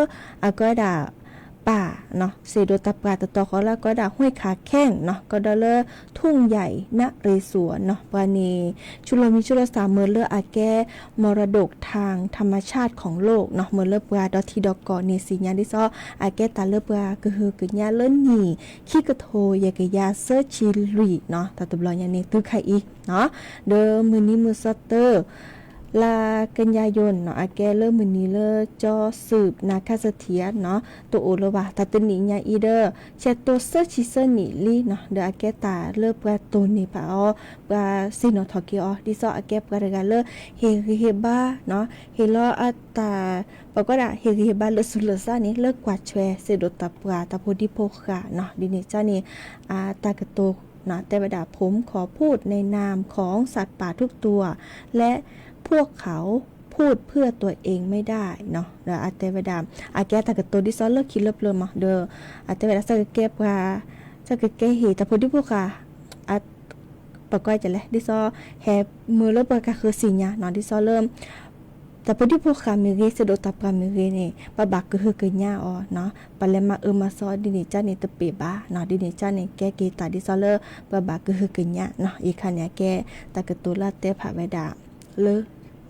အကီဒၣ် ပၢ်နီၤ စံးဒိၣ်တၢ်ပှၢ်တတီၤဃီလၢအကီဒၣ် ห้วยขาแข้ง နီၤ ကီဒီးလၢ ทุ่งใหญ่นเรศวร နီၤ ပှၤန့ၣ် ဆူလီၤမံၤဆူလီၤစၢ်မ့ၢ်လၢအကဲ มรดกทางธรรมชาติของโลก နီၤ မ့ၢ်လၢပှၤဒီထံဒီကီၢ်န့ၣ်သ့ၣ်ညါဒ်သိး အကဲတၢ်လၢပှၤကဟုကညးလၢနံၣ် ခံကထိယဲၢ်ကယၤသၢဆံလွံၢ်နီၤ တၢ်တဘျီညါန့ၣ် သုခါအံၤနီၤ ဒီးမုၢ်နံၤမုၢ်သီတၢၢ် လါကညီယိၤနီၤ အကဲလၢမုၢ်နံၤလၢကၠီ สืบ นาคเสถียร နီၤ တအိၣ်လၢၤဘၣ် တၢ်တနံၤညါအံၤဒီး ဆဲးတိၢ်သၢဆံသၢနံၣ်လံနီၤ ဒီးအကဲတၢ်လၢပှၤတိၢ်န့ၢ်ဘၣ်အီၤ ပှၤသ့ၣ်နီၣ်ထီၣ်က့ၤအီၤ ဒ်သိးအကဲပှၤတဂၤလၢ ဟ့ၣ်ဂံၢ်ဟ့ၣ်ဘါနီၤ ဟ့ၣ်လီၤအတၢ် ပကိးဒၣ်ဟ့ၣ်ဂံၢ်ဟ့ၣ်ဘါလၢာ်ဆူၣ်လၢာ်ဆါန့ၣ် လၢကွၢ်ထွဲစံးဒိၣ်တၢ်ပှၢ် တၢ်ဖိဒံဖိဃာ်နီၤ ဒ်န့ၣ်ကၢ်န့ၣ် အတၢ်ကတိၤနီၤ တဲဝဲဒၣ် ผมขอพูดในนามของสัตว์ป่าทุกตัว และพวกเขาพูดเพื่อตัวเองไม่ได้ နီၤ ဒီးအတဲဝဲဒၣ် အကဲတၢ်ကတိၤဒ်သိးလၢခံလၢပျၢၤမး ဒီး အတဲဝဲဒၣ် ဆၢကကဲပှၤ ဆၢကကဲဟ့ၣ်တၢ်ဖိဒံဖိဃာ် အ ပကိးဒ်လဲၣ် ဒ်သိး ဟဲမ့ၢ်လၢပှၤကဃၢၤသ့ၣ်ညါနီၤ ဒ်သိးလၢ တၢ်ဖိဒံဖိဃာ်မ့ၢ်ဂ့ၤ စံးဒိၣ်တၢ်ပှၢ်မ့ၢ်ဂ့ၤန့ၣ် ပဘၣ်ကဟုကညးအီၤနီၤ ပလဲၤမၤအၢမၤသီဒ်န့ၣ်ကၢ်န့ၣ်တပ့ၤဘၣ်နီၤ ဒ်န့ၣ်ကၢ်န့ၣ် ကဲက့ၤတၢ်ဒ်သိးလၢ ပဘၣ်ကဟုကညးနီၤ အံၤခါန့ၣ် အကဲတၢ်ကတိၤလၢအတဲဖးဝဲဒၣ် လၢ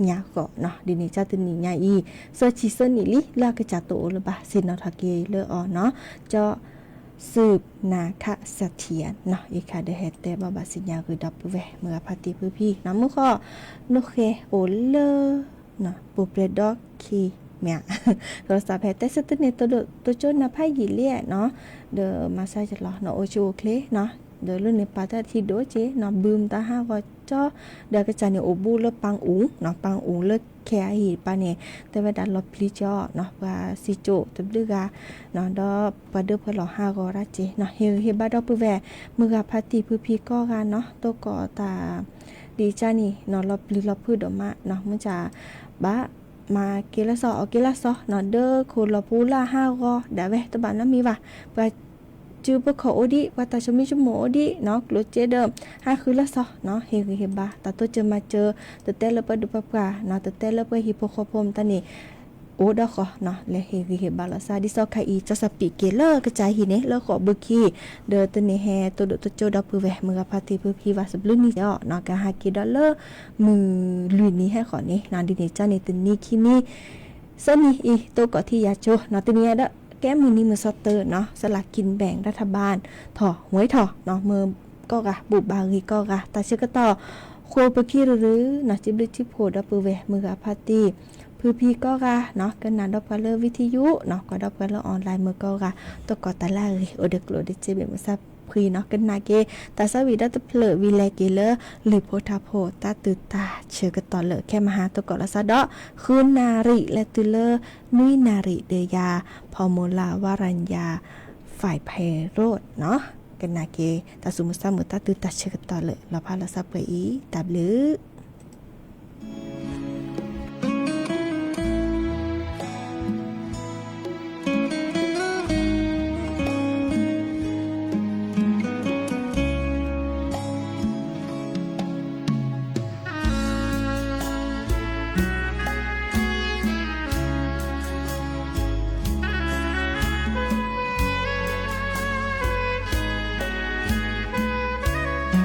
ညါဃီနီၤ ဒ်န့ၣ်ကၢ်တနံၤညါအံၤ သၢဆံသၢနံၣ်လံ လၢအကစၢ်တအိၣ်လၢၤဘၣ် သ့ၣ်နီၣ်ထီၣ်က့ၤလၢအီၤနီၤ ကၠီ စူၣ်နၤခၣ်စထံယါနီၤ အံၤခါဒီးဟဲတဲဘၣ်ဘၣ်စံၣ်ညါဂ့ၤဒီပုၢ်ဝဲၢ်မုၢ်ဂၤဖါတံၢ်ဖုဖံနီၤ မုၢ်ဃီ နိၣ်ဃဲအိၣ်လၢ ပူၤပျဲၢ်ဒီခံ မ့ၢ်ဧါ လီၤစးဖဲတဲဆၢတန့ၣ် တိၢ်ဒိၣ်တိၢ်ကၠိနၤဖးယံာ်လံနီၤ ဒီးမၤစၢ်ယလီၤနီၤ အိၣ်ဆူၣ်အိၣ်ချ့နီၤ ဒီးလၢန့ၣ်ပာ်တၢ်ထံဒိၣ်က့နီၤ ဘုမတၤဟးဂီၤကၠီ ဒီးကစၢ်န့ၣ်အိၣ်ဘူးလၢပၢ်အူနီၤ ပၢ်အူလၢခဲအဟံၣ်တပၤန့ၣ် တဲဝဲဒၣ်လီၤပျံၤကၠီနီၤ ပှၤစံၣ်ကိၣ်တဘျုးဂၤနီၤ ဒီးပှၤဒၢဖှဲလီၤဟးဂီၤဒၣ်က့နီၤ ဟ့ၣ်ဂံၢ်ဟ့ၣ်ဘါဒီပုၢ်ဝဲၢ် မုၢ်ဂၤဖါတံၢ်ဖုဖံကိးဂၤနီၤ တိၢ်ကီၢ်တၢ် ဒ်ကၢ်န့ၣ်နီၤ လီၤပျံၤလီၤဖုးဒိၣ်မးနီၤ မုၢ်ဆါ ဘၣ်မၤက့ၤလၢစီၤ အီၣ်က့ၤလၢစီၤနီၤ ဒၢခိၣ်လီၤပူၤလၢအဟးဂီၤဒၣ်ဝဲ တဘၣ်နီတမံၤဘၣ် ပှၤစုပခီၣ်အိၣ်ဒံး ပှၤတၢ်ဆိမိၣ်ဆိကမိၣ်အိၣ်ဒံးနီၤ ကျိၣ်စ့ဒီး ဟးဃုလၢစီၤနီၤ ဟ့ၣ်ဂံၢ်ဟ့ၣ်ဘါ တၢ်တိစၢၤမၤစၢၤ တတဲလၢပှၤဒုးပှၤပှၢ်နီၤ တတဲလၢပှၤဟံၣ်ဖိဃီဖိမတၤန့ၣ် အိၣ်ဒီးဃီနီၤ လဲၤဟ့ၣ်ဂံၢ်ဟ့ၣ်ဘါလီၤစး ဒ်သိးခါအံၤ ကၠီစီၤပံးက့ၤလၢကစၢ်ဟံၣ်န့ၣ် လၢဃိာ်ဘုခံ ဒီးတနံၤဟဲတိၢ်ဒိၣ်တိၢ်ကၠိဒီပုၢ်ဝဲၢ် မုၢ်ဂၤဖါတံၢ်ဖုဖံဘၣ်စဘျုးနံၣ်အီၤနီၤ ကဟးက့ၤဒီးလၢ မုၢ်လွံၢ်နံၤဟဲဃီၤန့ၣ်နီၤ ဒ်န့ၣ်ကၢ်န့ၣ် တနံၤခံနံၤ သၢနံၤအံၤ တိၢ်ကီၢ်ထံယၤကၠိနီၤ တနံၤအံၤဒီး ကဲမုၢ်နံၤမုၢ်စီၤတၢ်နီၤ စလၢကံဘဲၣ် ရထဘၣ် ထီၣ်ဝဲထီၣ်နီၤ မ့ၢ်ကိးဂၤ ဘူၣ်ဘၣ်ဂ့ၤကိးဂၤ တၢ်ဆၢကတီၢ် ဃိာ်ပခံရုရုနီၤ စံးဘျုးစံးဖှိၣ်ဒီပုၢ်ဝဲၢ် မုၢ်ဂၤဖါတံၢ် ဖုဖံကိးဂၤနီၤ ကနၣ်ဒီးပှၤလၢ ဝံထံယူနီၤ ကွၢ်ဒီးပှၤလၢ online မုၢ်ကိးဂၤ တိၢ်ကီၢ်တၢ်လၢအဂ့ၤ အိၣ်ဒီးကျိၣ်ဒီးစ့ဘ့ၣ်မုၢ်ဆါဖှံနီၤ ကနၣ်က့ၤ တၢ်ဆၢဝံၤဒီတဖျၢၣ်ဝံၤလဲၤက့ၤလၢ လံာ်ဖိထါဖိ တၢ်တုၤတၢ်ဆၢကတီၢ်လၢခဲမဟါ တိၢ်ကီၢ်လီၤစးဒီး ဃုနၣ်ရံၣ်လဲၤတုၤလၢ နွံနၣ်ရံၣ်ဒီးယၤ ဖီမူၤလၢ်ဝါရၣ်ယၤ ဖဲးဖဲးရိးနီၤ ကနၣ်က့ၤ တၢ်သူၣ်မုာ်သးမုာ် တၢ်တုၤတၢ်ဆၢကတီၢ်လၢ လီၤဖးလီၤစးပှဲၤအံၤ တၢ်ဘျုး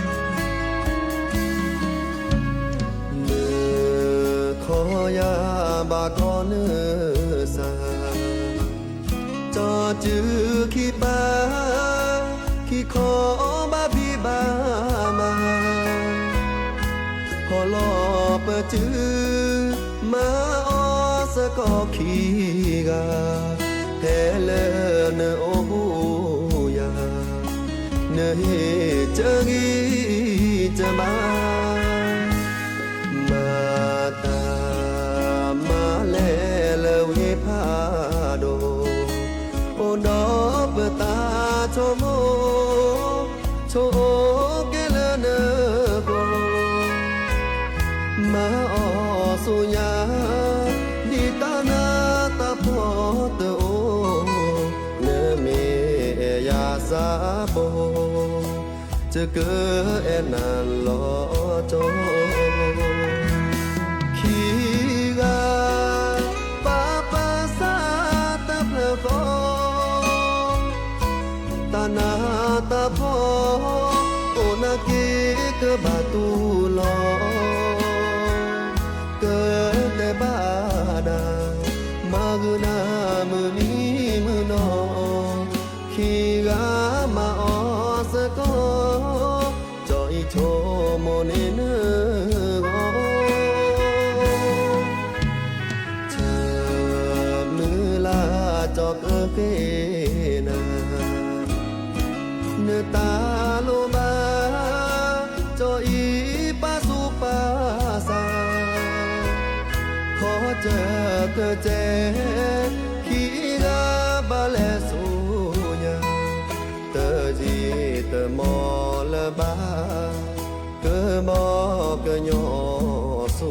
လၢခီယၤဘၣ်ကီနုာ်စၢ် ကၠီစုခံပၢ် ခံခီဘၣ်ဖံးဘၣ်မၤ ဖီလီၤပစု မၤအီၤစ့ၢ်ကီးခံဂၤ ဖဲလၢနအိၣ်ဘူးယၤ နဟ့ၣ်စၢၤဂံၢ်စၢၤဘါ မၤတၢ်မၤလဲၤလၢဝ့ၢ်ဖးဒိၣ် အိၣ်ဒီးပသးဆိကမိၣ် ဆိကမိၣ်ကဲလၢနဃိ မၤအီၤဆူညါ ဒ်တၢ်နးတၢ်ဖှီၣ်တအိၣ် နမ့ၢ်အဲၣ်ယၤစးဘိ ယကအဲၣ်နၤလီၤကၠီ ခံဂၤ ပာ်ပာ်စၢ်တဖျၢၣ်ဃီ တၢ်နးတၢ်ဖှီၣ် အိၣ်နာ်က့ၤကဘၣ်တူၢ်လီၤ ကတဲဘၣ်နၤ မၤဂုာ်နၤမုၢ်နံၤမုၢ်နီၤ ခံဂၤမၤအီၤစ့ၢ်ကီး ကၠီအံၤဆိကမိၣ်န့ၢ်နဂီၢ် ဆၢမုၢ်လၢ်ကၠီကဃ့နၤ နတၢ်လိၣ်ဘၣ် ကၠီအံၤပာ်သူၣ်ပာ်သး ခီကၢကစဲး ခံဂၤဘၣ်လဲၤဆူညါ တယံာ်တမီၢ်လၢၤဘၣ် ကဘီကညီဆူ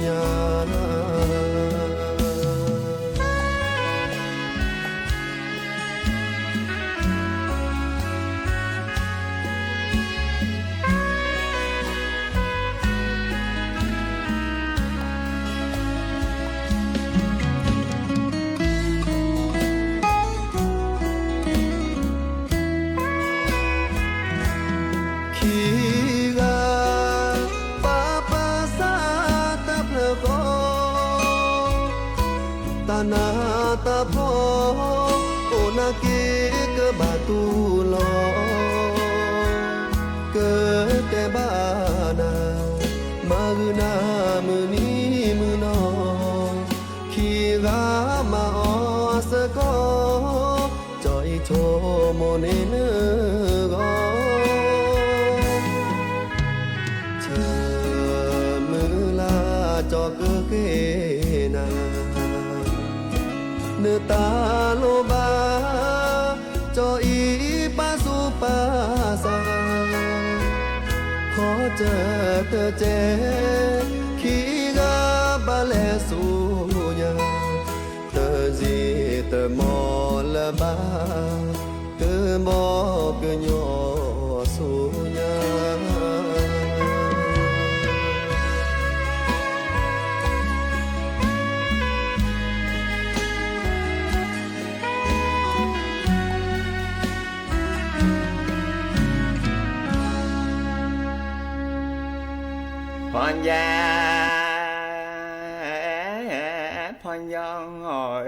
ညါ ခံဂၤ ပာ်ပာ်စၢ်တဖျၢၣ်ဃီ တၢ်နးတၢ်ဖှီၣ် အိၣ်နာ်က့ၤကဘၣ် သူၣ်လီၤ ကတဲဘၣ်နၤ, မၤဂုာ်နၤမုၢ်နံၤမုၢ်နီၤ, ခံဂၤမၤအီၤစ့ၢ်ကီး, ကၠီအံၤဆိကမိၣ်န့ၢ်နဂီၢ် ဆၢမုၢ်လၢ်ကၠီကဃ့နၤ, နတၢ်လိၣ်ဘၣ် ကၠီအံၤပာ်သူၣ်ပာ်သး, ခီကၢၢ်တကဲး ခံဂၤဘၣ်လဲၤဆူညါ, တယံာ်တမီၢ်လၢၤဘၣ် ကဘီကညီဆူညါ ဖီယဲ ဖီယီၤဧၢ,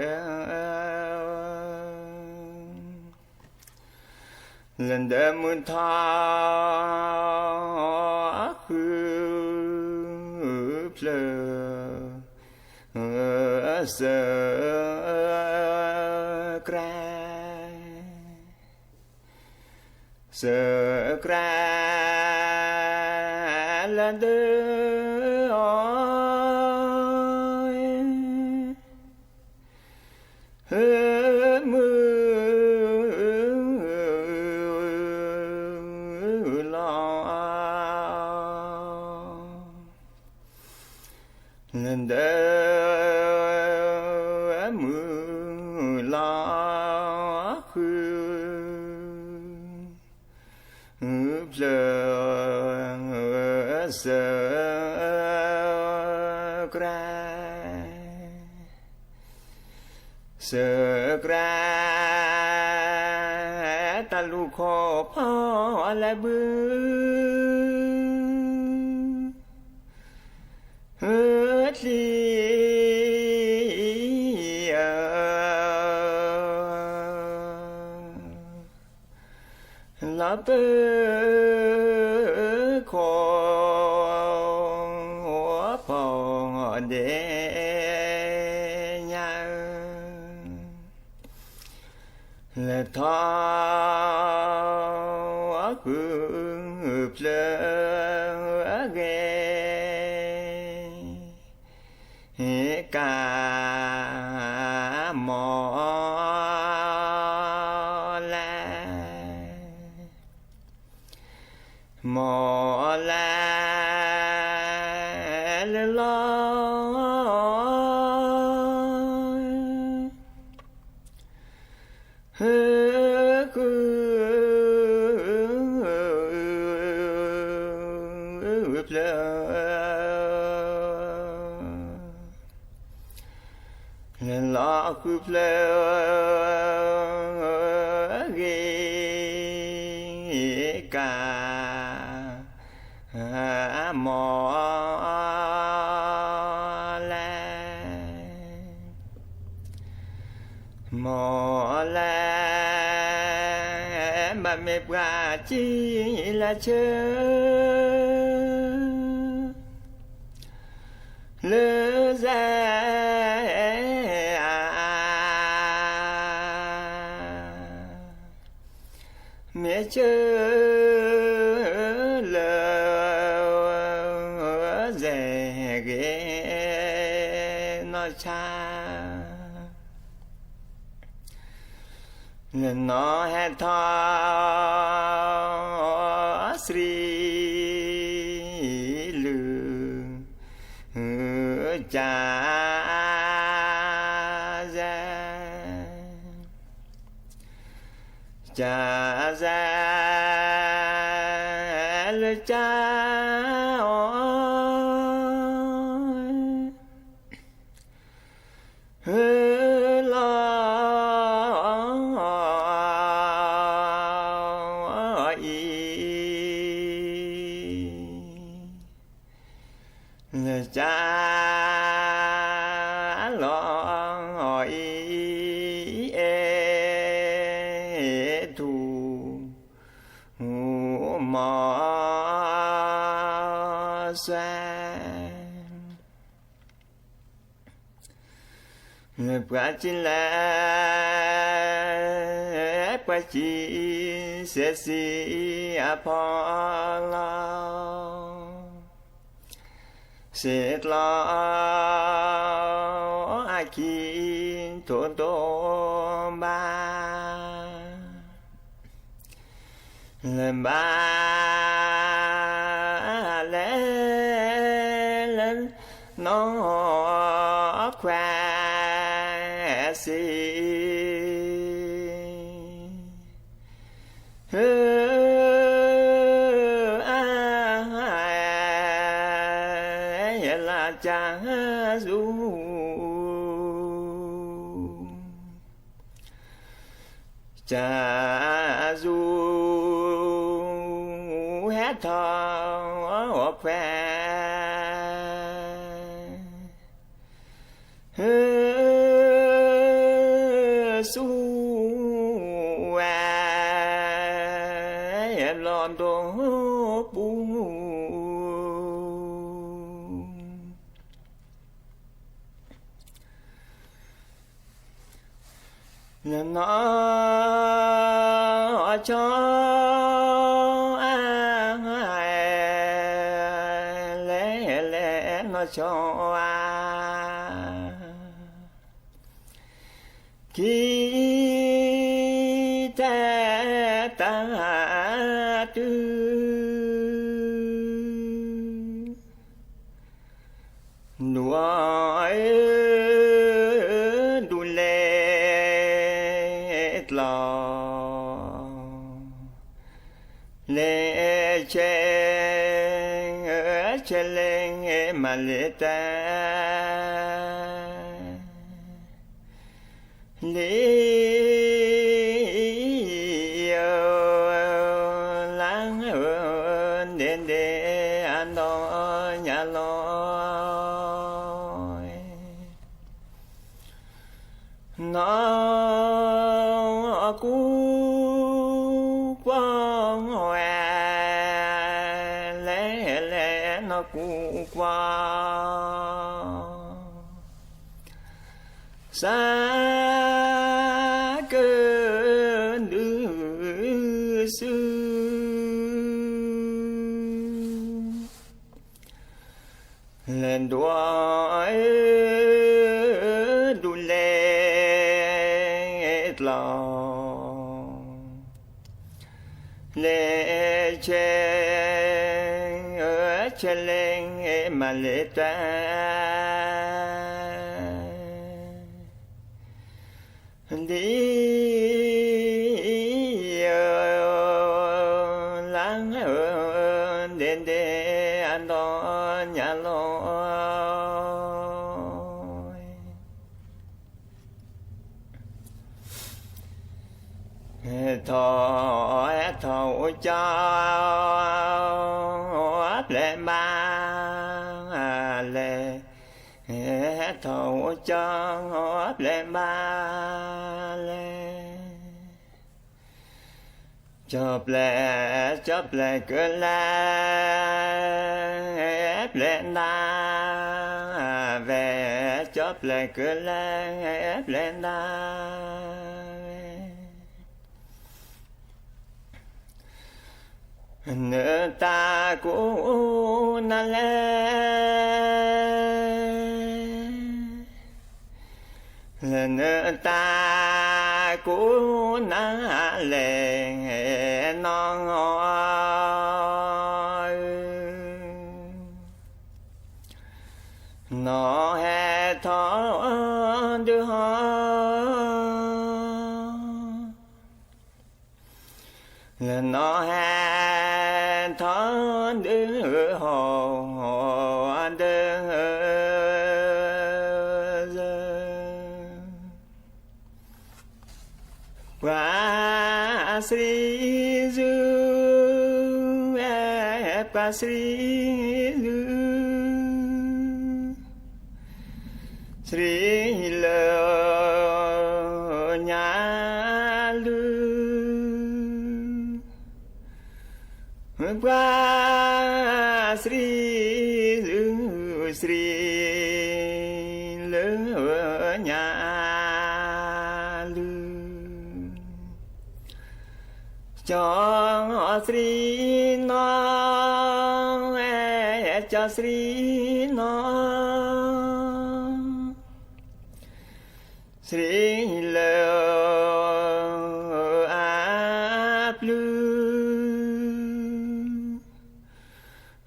လၢဒၢမုၢ်ထီၣ် ဃုဖျၢၣ် စၢၤကြဲး စၢၤကြဲး လၢဒၢအီၤ မုၢ်လီၤ လၢဒၢမုၢ်လီၤဃု ဖျၢၣ် စၢၤကြဲး စၢၤကြဲး တၢ်လူၢ်ခိၣ်ဖီလဲၤဘု ချံ လီၤပၢခိၣ် ဖီဒဲးညါ လဲၤထီၣ်ဃုဖျၢၣ် ဂ့ၤ ကမီၤ လဲၤ မီၤ လဲၤ လၢလီၤ ဃု ဖျၢၣ် လဲၤလီၤဃုဖျၢၣ် ဂ့ၤ ကမီၤ လဲၤ မီၤ လဲၤ ဘၣ်မ့ၢ်ပှၤကံလၢဆၢ လၢစဲး မ့ၢ်ဆၢ လၢစဲးဂ့ၤ နီၢ်ဆါ လၢနီၢ်ဟဲထီၣ် သရံ လုၢ် ကၢ်စဲး ကၢ်စဲး လၢကၢ်အီၤ လီၤအံၤ လၢကၢ်လီၤအံၤ အဲၣ်ထူၣ် ပှၤစံးလၢ ပှၤစံးစဲးစံးအဖီလီၤ. စံးကျီအခံထိၣ်ဒိၣ်ဘၣ် လၢဘၣ်လဲၤလၢနီၢ်ခွါ စံး အါ ယဲလၢကၢ်စူၤ ကၢ်စူၤ ဟဲထီၣ်အီၣ်ခွဲး ဆူဝဲ ဘျီၣ်ဒိၣ်ပူၤ လၢနီၢ်ဆီ လဲၤလဲၤနီၢ်ဆီဧါ ခံတဲတၢ်တုၤ ဒူအီၣ်အၢ ဒူလဲၤကျီ လဲၤဆဲး ဆဲးလဲၤမၤလဲၤတၢ် လံ လၢ ဒဲဒဲအဒီညါလီၤ နီၢ်ကူကွီၢ်ဝဲ လဲၤလဲၤနီၢ်ကူကွီၢ် စးကဒုးစု လဲၤဒွး ဒူလဲၤကျီ လဲၤဆဲး ဆဲးလဲၤမၤလဲၤတၢ် ဒ် လၢ ဒဲဒဲအဒီညါလီၤ ထီၣ် ထီၣ်အိၣ်ကၠီ ပျဲၢ်ဘၣ်လဲၣ် ထီၣ်အိၣ်ကၠီ ပျဲၢ်ဘၣ်လဲၣ် ကၠီပျဲၢ် ကၠီပျဲၢ်ကလဲၤ ပျဲၢ်နၤဝဲ ကၠီပျဲၢ်ကလဲၤ ပျဲၢ်နၤဝဲ နတၢ်ကိးနၤလဲၣ် လၢနတၢ်ကိးနၤလဲၣ် နီၢ်ဧၢ နီၢ်ဟဲထီၣ်ဒုးဟီၣ် လၢနီၢ်ဟဲထီၣ်ဒုးဟီၣ်ဒုး ပှၤစံးဆူ ပှၤစံးဆူ စံးလၢညါလူ ပှၤစံးဆူ စံးလၢညါ ကၠီသရံနီၤ, ကၠီသရံနီၤ, သရံလၢအပျု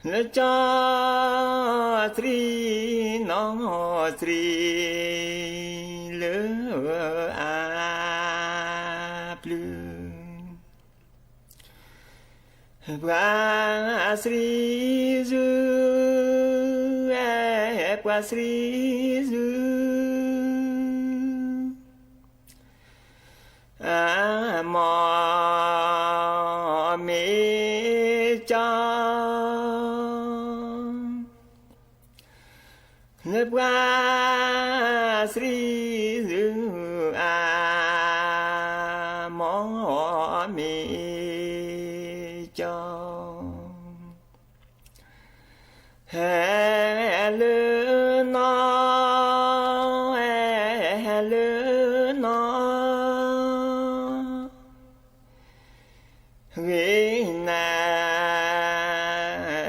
ၤ, လၢကၠီသရံနီၤ, သရံလၢအပျုၤ ပှၤသရံစု, ပှၤသရံစု, အမိၢ်မ့ၢ်ကၠီ လၢပှၤသရံစုအ မိၢ်မ့ၢ်ကၠီ, ဟဲလၢနီၤ, ဟဲလၢနီၤ ဂ့ၤနၤ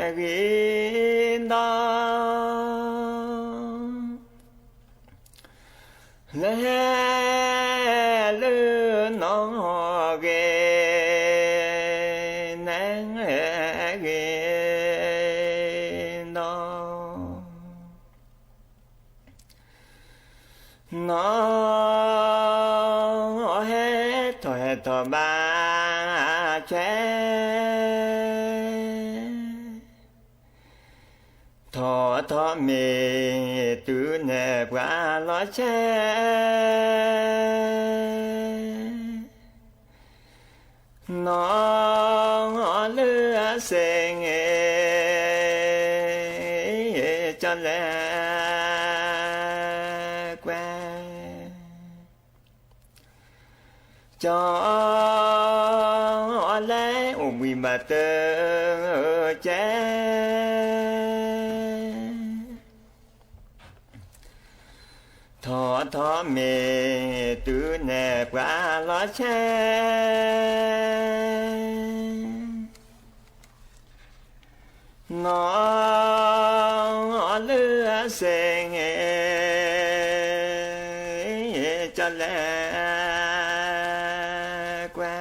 ဂ့ၤဒီး လၢဟဲလၢနီၤ ဂ့ၤ နၤ ဂ့ၤဒီး နီၤ ဟဲထီၣ်ဟဲထီၣ်ဘၣ်ဆဲး, ထီၣ်ထီၣ်မ့ၢ်တုၤန့ၣ်ပှၤလီၤဆဲး နီၤ လၢအစ့ၣ်န့ၣ် ကၠီလဲၤကွဲး, ကၠီလဲၤအိၣ်ဘှံးဘၣ်တကဲး ထီၣ်ထီၣ်မ့ၢ်တုၤန့ၣ်ပှၤလီၤဆဲး, နီၤ လၢအစ့ၣ်န့ၣ် ကၠီလဲၤကွဲး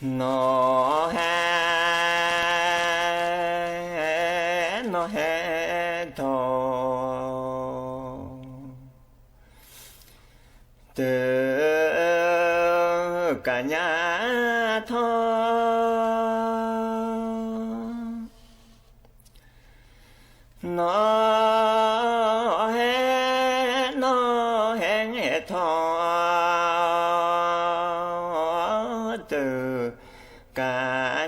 နီၤဟဲ နီၤဟဲထီၣ် တကညးထီၣ် နီၤဟဲ နီၤဟဲထီၣ် တက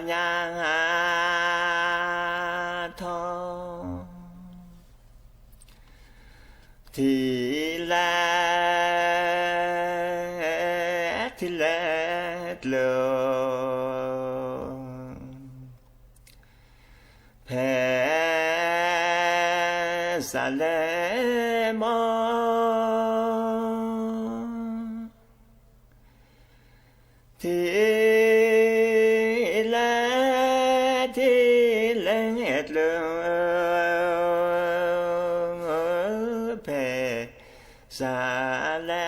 ညးထီၣ် ထံၣ်လဲၣ် ထံၣ်လဲၣ်ကျၢၤ ဖဲစးလဲမီၢ် ထံၣ်လဲၣ် ထံၣ်လဲၣ်ကျၢၤ ဖဲစးလဲ